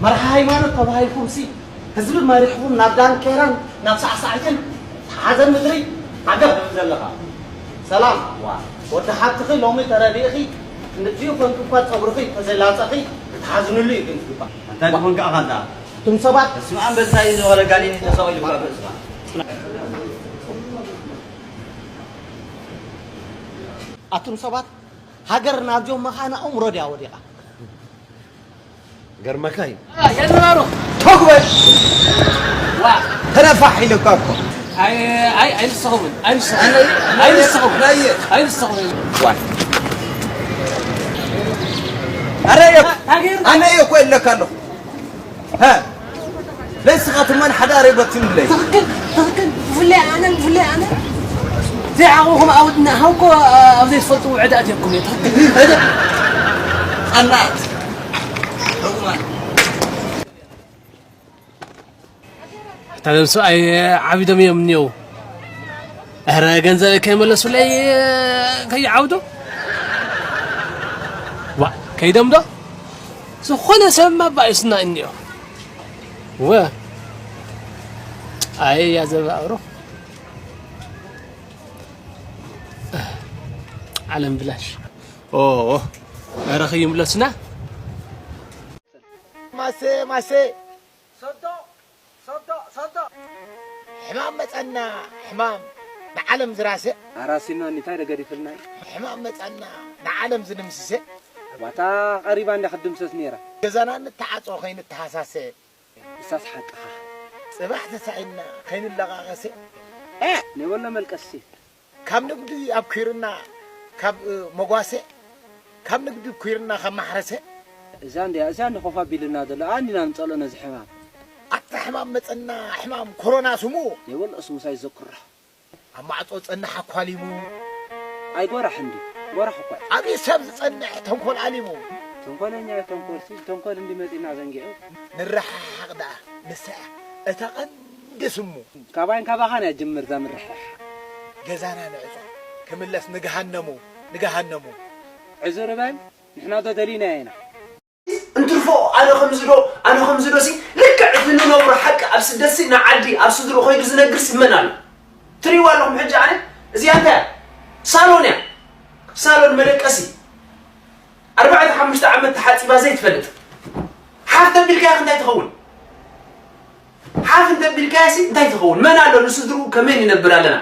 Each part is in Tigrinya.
መርሓ ሃይማኖት ተባሂልኩም ሲ ህዝቢ መሪሕኩም ናብ ዳንኬራን ናብ ሳዕሳዕትን ሓዘን ምድሪ ዓገብ ትብል ዘለኻ። ሰላም ዋ ወዲ ሓብትኺ ሎሚ ተረዲእኺ ንድዩ ኮንኩ እኳ ጸጉርኺ ተዘይላጸኺ ክትሓዝንሉ እዩ ግን ዝግባእ። እንታይ ዝኾንካ ኣኻ እንታ? እቱም ሰባት እስማ ኣንበሳ እዩ ዝኾነ ጋኔን ተሰቒሉ እኳ ብእስማ። ኣቱም ሰባት ሃገር ናብዚኦም መኻና ኡምሮ ድያ ወዲቓ። ገርመካ እዩ። የንራሩ ተጉበል ዋ ተነፋሕ ኢለካ እኮ። ኣይ ኣይ ኣይንስኹምን ኣይንስኹምን ኣይንስኹምን ኣይንስኹምን። ዋ ኣረ እየ ኣነ እየ እኮ የለካ ኣለኹ። ሀ ለስኻ ትመን ሓዳር የበትንለይ። ትኽክል ትኽክል። ብፍላይ ኣነ ብፍላይ ኣነ ዘይዓቕምኹም ኣውድና ሃውኮ ኣብ ዘይትፈልጡ ውዕድ ኣትየኩም እየ። ትኽክል። ኣናት ሕሩማን። እታ ነብሱ ኣይ ዓቢዶም እዮም እኒው። እረ ገንዘብ ከይመለሱለይ ከይዓውዶ ዋ ከይዶም ዶ ዝኾነ ሰብ ማባእስና እኒኦ። ወ ኣይ ያዘባእሮ ዓለም ብላሽ። ኦ ኧረ ኸይምለስና። ማሴ ማሴ ሶዶ ሶዶ ሶዶ። ሕማም መጸና ሕማም ንዓለም ዝራሰ ኣራሲና እንታይ ደገዲፍልና እዩ? ሕማም መጸና ንዓለም ዝድምስሰ ባታ ቀሪባ እንዳ ክትድምሰስ ነይራ። ገዛና እንተዓጾ ኸይንተሃሳሰ ንሳስ ሓቅኻ። ጽባሕ ተሳኢንና ከይንለቓቐሰ። እ! ነይበሎ መልቀሲ። ካብ ንግዲ ኣብ ኲርና ካብ መጓሰ፣ ካብ ንግዲ ኲርና ካብ ማሕረሰ። እዛ እንድያ፣ እዛ እንድያ ኮፍ ኣቢልና ዘሎ። ኣንዲና ንጸሎ ነዚ ሕማም። ኣታ ሕማም መጸና፣ ሕማም ኮሮና ስሙ። ነይበሎ ስሙስ ኣይዘክሮ። ኣብ ማዕጾ ጸንሕ ኣኳሊሙ። ኣይጎራሕ እንዲ፣ ጎራሕ እኳ እዩ። ኣብይ ሰብ ዝጸንሕ ተንኮል ኣሊሙ። ተንኮለኛ ተንኮል ሲ፣ ተንኮል እንዲ መጺና ዘንጊዑ። ንረሓሓቕ ደኣ፣ ንሳ እያ እታ ቀንዲ ስሙ። ካባይን ካባኻን እያ ጅምር እዛ ምርሕራሕ። ገዛና ንዕጾ፣ ክምለስ ንገሃነሙ፣ ንገሃነሙ። ዕዙር በል፣ ንሕና ዶ ደሊናዮ ኢና። እንትርፎ ኣነ ከምዚ ዶ ኣነ ከምዚ ዶ ሲ ልክዕ እቲ ንነብሮ ሓቂ ኣብ ስደት ሲ ንዓዲ ኣብ ስድሩ ከይዱ ዝነግር ሲ መን ኣሎ? ትሪእዋ ኣለኹም ሕጂ ኣነ እዚኣ እንታይ እያ? ሳሎን እያ። ሳሎን መደቀሲ ኣርባዕተ ሓሙሽተ ዓመት ተሓጺባ ዘይትፈልጥ ሓፍ ተቢልካያ እንታይ ትኸውን? ሓፍ እንተቢልካያ ሲ እንታይ ትኸውን? መን ኣሎ ንስድርኡ ከመይ ንነብር ኣለና?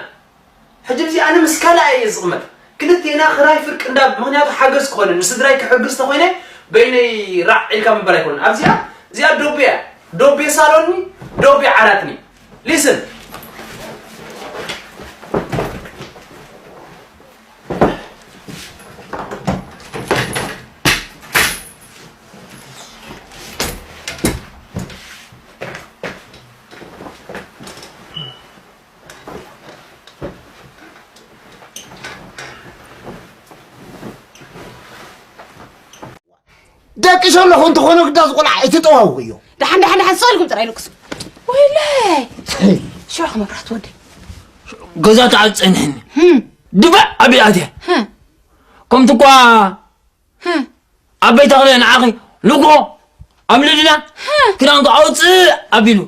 ሕጂ እዚኣ ኣነ ምስ ካልኣ እየ ዝቕመጥ። ክልቴና ክራይ ፍርቂ እንዳ ምኽንያቱ ሓገዝ ክኾነ ንስድራይ ክሕግዝ ተኾይነ በይነይ ራዕ ኢልካ ምንባር ኣይኮነን። ኣብዚኣ እዚኣ ዶቤ እያ። ዶቤ ሳሎንኒ ዶቤ ዓራትኒ። ሊስን ደቂሰ ኣለኹ እንተኾነ ግዳ ዝቆልዓ ኣይትጠዋውቕዮ። ደሓን ደሓን ደሓን ስቕ ኢልኩም ጥራይ ልክሱ። ወይለይ ሽዑ መብራት ወደይ። ገዛ ተዓብ ጸኒሕኒ። ድባእ ኣብይ ኣትየ። ከምቲ እኳ ኣበይ ተኽለ ንዓኺ ልጎ ኣብ ልድና ክዳንኩ ኣውፅእ ኣቢሉ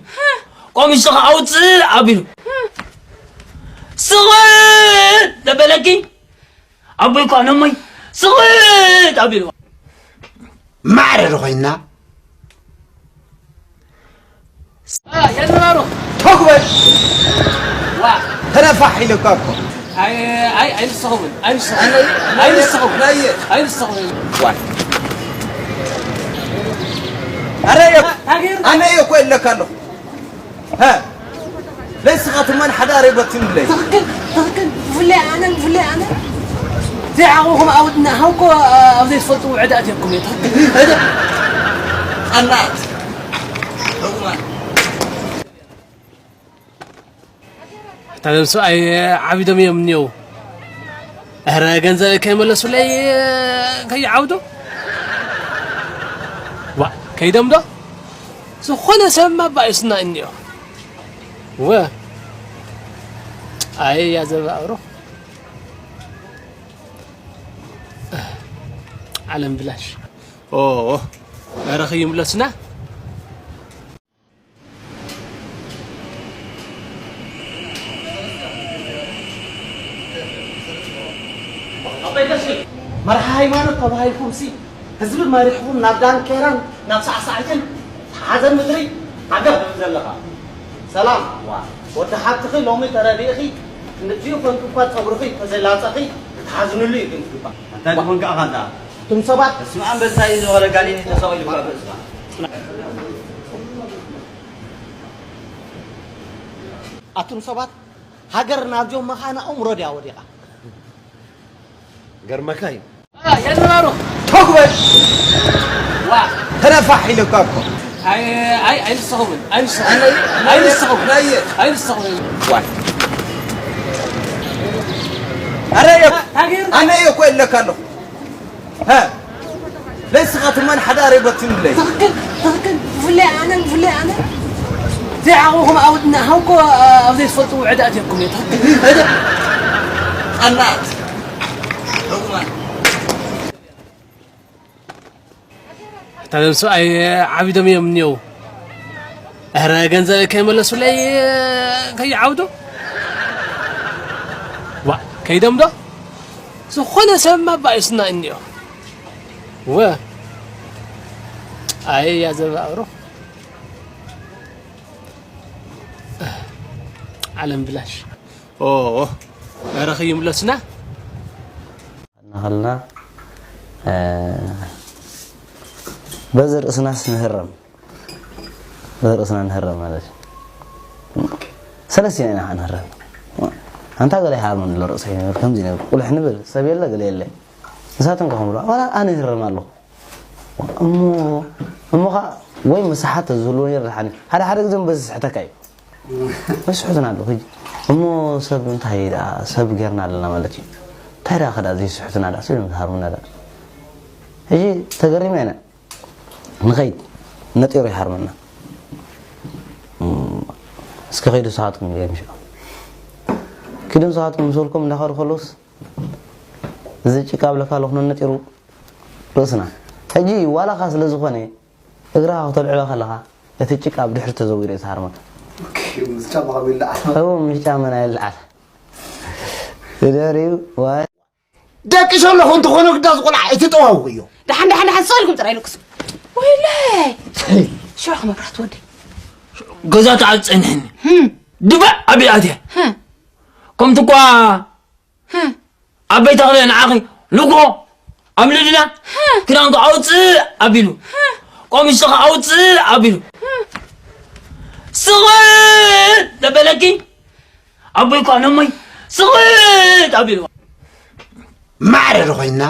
ቀሚስኻ ኣውፅእ ኣቢሉ ስቕጥ ዘበለኪ ኣቦይ እኳ ነሞይ ስቕጥ ኣቢሉ ማዕረ ዶ ኮይና የንራሩ ተጉበል ዋ ተነፋሕ ኢለካ እኮ ኣይ ኣይ ኣይንስኹምን ኣይንስኹምን ኣይንስኹምን ኣይንስኹምን ዋ ኣረ እየ ኣነ እየ እኮ የለካ ኣለኹ ለስኻ ትማን ሓዳር ይበትንለይ ትኽክል ትኽክል ብፍላይ ኣነ ብፍላይ ኣነ ዘይዓቕምኹም ኣውድና ሃውኮ ኣብ ዘይትፈልጡ ውዕድ ኣትየኩም እየ ትኽክል ኣናት ሕጉማት እታ ነብሱ ኣይ ዓቢዶም እዮም እኒው እረ ገንዘብ ከይመለሱለይ ከይዓውዶ ዋ ከይዶም ዶ ዝኾነ ሰብ ማባእስና እኒኦ ወ ኣይ ያዘባእሮ ዓለም ብላሽ ኦ ኧረ ኸይምለስና። መርሓ ሃይማኖት ተባሂልኩም ሲ ህዝቢ መሪሕኩም ናብ ዳንኬራን ናብ ሳዕሳዕትን ሓዘን ምድሪ ዓገብ ትብል ዘለኻ። ሰላም ዋ ወዲ ሓብትኺ ሎሚ ተረዲእኺ ክንድዚኡ ኮንኩ እኳ ጸጉርኺ ተዘይላጸኺ ክትሓዝንሉ እዩ ግን ትግባእ። እንታይ ዝኾንካ ኣኻ እንታ? እቶም ሰባት እስማ ኣንበሳ እዩ ዝኾነ ጋኔን ተሰቒሉ እኳ ብእስማ። ኣቱም ሰባት ሃገር ናብዚኦም መኻና እምሮ ድያ ወዲቓ። ገርመካ እዩ። የንባሩ ተጉበል። ዋ ተነፋሕ ኢለካ እኮ። ኣይ ኣይ ኣይ ንስኹምን ኣይ ንስኹምን ኣይ ንስኹምን ኣይ ንስኹምን። ዋ ኣረ እየ ታገር ኣነ እየ እኮ የለካ ኣለኹ። ሀ ለስኻ ትማን ሓደ ኣረ በትምለይ። ትኽክል ትኽክል። ብፍላይ ኣነ ብፍላይ ኣነ ዘይዓቕምኹም ኣብ ናሃውኮ ኣብ ዘይትፈልጡ ውዕድ ኣትየኩም እየ። ትኽክል። ኣናት ሕጉማት። እታ ነብሱ ኣይ ዓቢዶም እዮም እኒው። እረ ገንዘብ ከይመለሱለይ ከይዓብዱ። ዋ ከይዶም ዶ ዝኾነ ሰብ ማባእስና እኒኦ። ወ ኣይ ያዘባእሩ ዓለም ብላሽ። ኦ እረ ከይምለስና። እናኸልና በዚ ርእስናስ ንህረም። በዚ ርእስና ንህረም ማለት እዩ። ሰለስቲና ኢና ንህረም። ኣንታ ገለ ይሃርመን ኣሎ ርእሰይ ነበር ከምዚ ነበር ቁልሕ ንብል ሰብ የለ ገለ የለ። ንሳቶም ከ ክብሉ ዋላ ኣነ ይህረም ኣለኹ። እሞ እሞ ኸዓ ወይ መሳሓት ተዝህልዎ ነይሩ ደሓን እዩ። ሓደ ሓደ ግዜ በዚ ዝስሕተካ እዩ። መስሑትና ኣሎ ሕጂ። እሞ ሰብ እንታይ ደኣ ሰብ ጌርና ኣለና ማለት እዩ። እንታይ ደኣ ከዳ ዘይስሕትና ደኣ ስለ ዝሃርሙና ደኣ። ሕጂ ተገሪምና ኢና። ንኸይድ ነጢሩ ይሃርመና። እስከ ከይዱ ንስኻትኩም ገምሽዑ። ኪዱ ንስኻትኩም ምስ በልኩም እንዳኸዱ ከለውስ እዚ ጭቃ ብለካ ኣለኹ ነጢሩ ርእስና። ሕጂ ዋላኻ ስለ ዝኾነ እግራ ክተልዕሎ ከለኻ እቲ ጭቃ ብድሕሪ ተዘዊሩ እዩ ዝሃርመካ። ኦኬ፣ ምስ ጫማ ከመይ ይለዓል? እው፣ ምስ ጫማ ናይ ይለዓል። ብድሕሪኡ ዋይ። ደቂሰ ኣለኹ እንተኾነ ግዳ ዝቆልዓ ኣይተጠዋውቕዮ። ደሓን፣ ደሓን፣ ደሓን፣ ስቕ ኢልኩም ጥራይ ልቅሱ። ወይለይ! ሽዑ መብራት ወዲ። ገዛ ተዓጽ ጸኒሕኒ። ህም። ድባእ ኣቢል ኣትየ። ህም። ከምቲ እኳ ህም። ኣበይ ተኽለ ንዓኺ ልጎ ኣብ ልዕልና ህም። ክዳንኩ ኣውፅእ ኣቢሉ። ህም። ቀሚስኻ ኣውፅእ ኣቢሉ። ህም። ስቕ ተበለኪ ኣቦይ እኳ ነሞይ ስቕ ኣቢሉ። ማዕረ ዶ ኮይና?